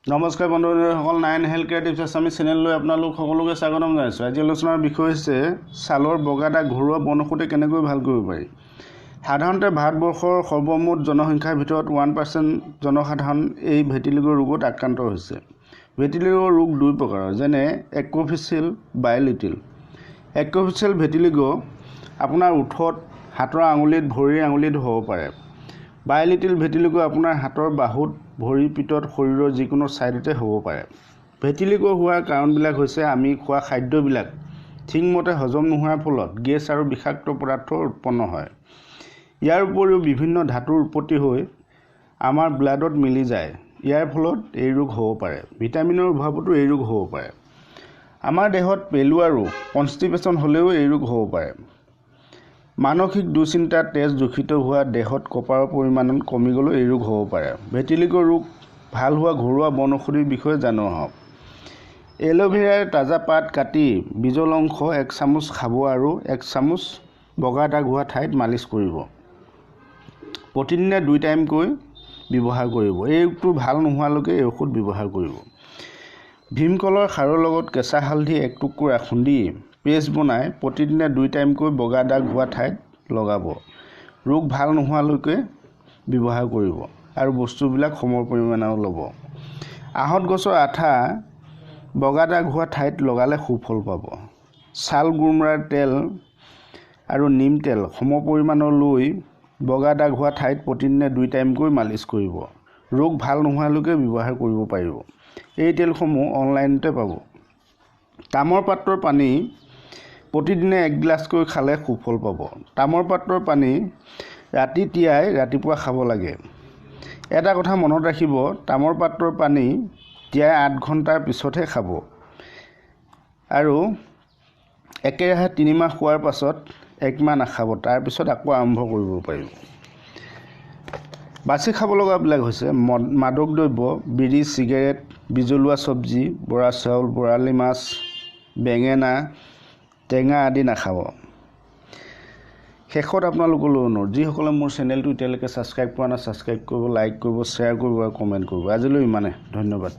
নমস্কাৰ বন্ধুসকল, nine health care tips Assamese চেনেললৈ আপোনালোক সকলোকে স্বাগতম জনাইছোঁ। আজি আলোচনাৰ বিষয় হৈছে ছালৰ বগা দাগ ঘৰুৱা বনৌষধে কেনেকৈ ভাল কৰিব পাৰি। সাধাৰণতে ভাৰতবৰ্ষৰ সৰ্বমুঠ জনসংখ্যাৰ ভিতৰত 1% জনসাধাৰণ এই ভেটিলিগো ৰোগত আক্ৰান্ত হৈছে। ভেটিলিগো ৰোগ দুই প্ৰকাৰৰ, যেনে এক্ৰ'ফেচিয়েল, বায়'লিটিল। এক্ৰ'ফেচিয়েল ভেটিলিগো আপোনাৰ ওঠত, হাতৰ আঙুলিত, ভৰিৰ আঙুলিত হ'ব পাৰে। বায়'লিটিল ভেটিলিগো আপোনাৰ হাতৰ বাহুত, ভৰিৰ পিঠত, শৰীৰৰ যিকোনো ছাইডতে হ'ব পাৰে। ভেটিলিগো হোৱাৰ কাৰণবিলাক হৈছে আমি খোৱা খাদ্যবিলাক ঠিকমতে হজম নোহোৱাৰ ফলত গেছ আৰু বিষাক্ত পদাৰ্থ উৎপন্ন হয়। ইয়াৰ উপৰিও বিভিন্ন ধাতুৰ উৎপত্তি হৈ আমাৰ ব্লাডত মিলি যায়। ইয়াৰ ফলত এই ৰোগ হ'ব পাৰে। ভিটামিনৰ অভাৱতো এই ৰোগ হ'ব পাৰে। আমাৰ দেহত পেলু আৰু কনষ্টিপেশ্যন হ'লেও এই ৰোগ হ'ব পাৰে। মানসিক দুশ্চিন্তা, তেজ দূষিত হোৱা, দেহত কপাৰৰ পৰিমাণ কমি গ'লেও এই ৰোগ হ'ব পাৰে। ভেটিলিগো ৰোগ ভাল হোৱা ঘৰুৱা বনৌষধিৰ বিষয়ে জানো আহক। এল'ভেৰাৰ তাজা পাত কাটি বীজল অংশ 1 চামুচ খাব আৰু 1 চামুচ বগা দাগ হোৱা ঠাইত মালিচ কৰিব। প্ৰতিদিনে 2 টাইমকৈ ব্যৱহাৰ কৰিব। এই ৰোগটো ভাল নোহোৱালৈকে এই ঔষধ ব্যৱহাৰ কৰিব। ভীমকলৰ সাৰৰ লগত কেঁচা হালধি 1 টুকুৰা খুন্দি পেষ্ট বনাই প্ৰতিদিনে 2 টাইমকৈ বগা দাগ হোৱা ঠাইত লগাব। ৰোগ ভাল নোহোৱালৈকে ব্যৱহাৰ কৰিব আৰু বস্তুবিলাক সম পৰিমাণেও ল'ব। আহঁত গছৰ আঠা বগা দাগ হোৱা ঠাইত লগালে সুফল পাব। ছাল গুমৰাৰ তেল আৰু নিম তেল সম পৰিমাণৰ লৈ বগা দাগ হোৱা ঠাইত প্ৰতিদিনে 2 টাইমকৈ মালিচ কৰিব। ৰোগ ভাল নোহোৱালৈকে ব্যৱহাৰ কৰিব পাৰিব। এই তেলসমূহ অনলাইনতে পাব। তামৰ পাত্ৰৰ পানী প্ৰতিদিনে 1 গিলাচকৈ খালে সুফল পাব। তামৰ পাত্ৰৰ পানী ৰাতি তিয়াই ৰাতিপুৱা খাব লাগে। এটা কথা মনত ৰাখিব, তামৰ পাত্ৰৰ পানী তিয়াই 8 ঘণ্টাৰ পিছতহে খাব আৰু একেৰাহে 3 মাহ খোৱাৰ পাছত 1 মাহ নাখাব, তাৰপিছত আকৌ আৰম্ভ কৰিব পাৰিব। বাচি খাব লগাবিলাক হৈছে মাদক দ্ৰব্য, বিড়ি, চিগাৰেট, বিজলুৱা চব্জি, বৰা চাউল, বৰালি মাছ, বেঙেনা, টেঙা আদি নাখাব। শেষত আপোনালোকলৈ অনুৰোধ, যিসকলে মোৰ চেনেলটো এতিয়ালৈকে ছাবস্ক্ৰাইব কৰা নাই, ছাবস্ক্ৰাইব কৰিব, লাইক কৰিব, শ্বেয়াৰ কৰিব আৰু কমেণ্ট কৰিব। আজিলৈ ইমানে, ধন্যবাদ।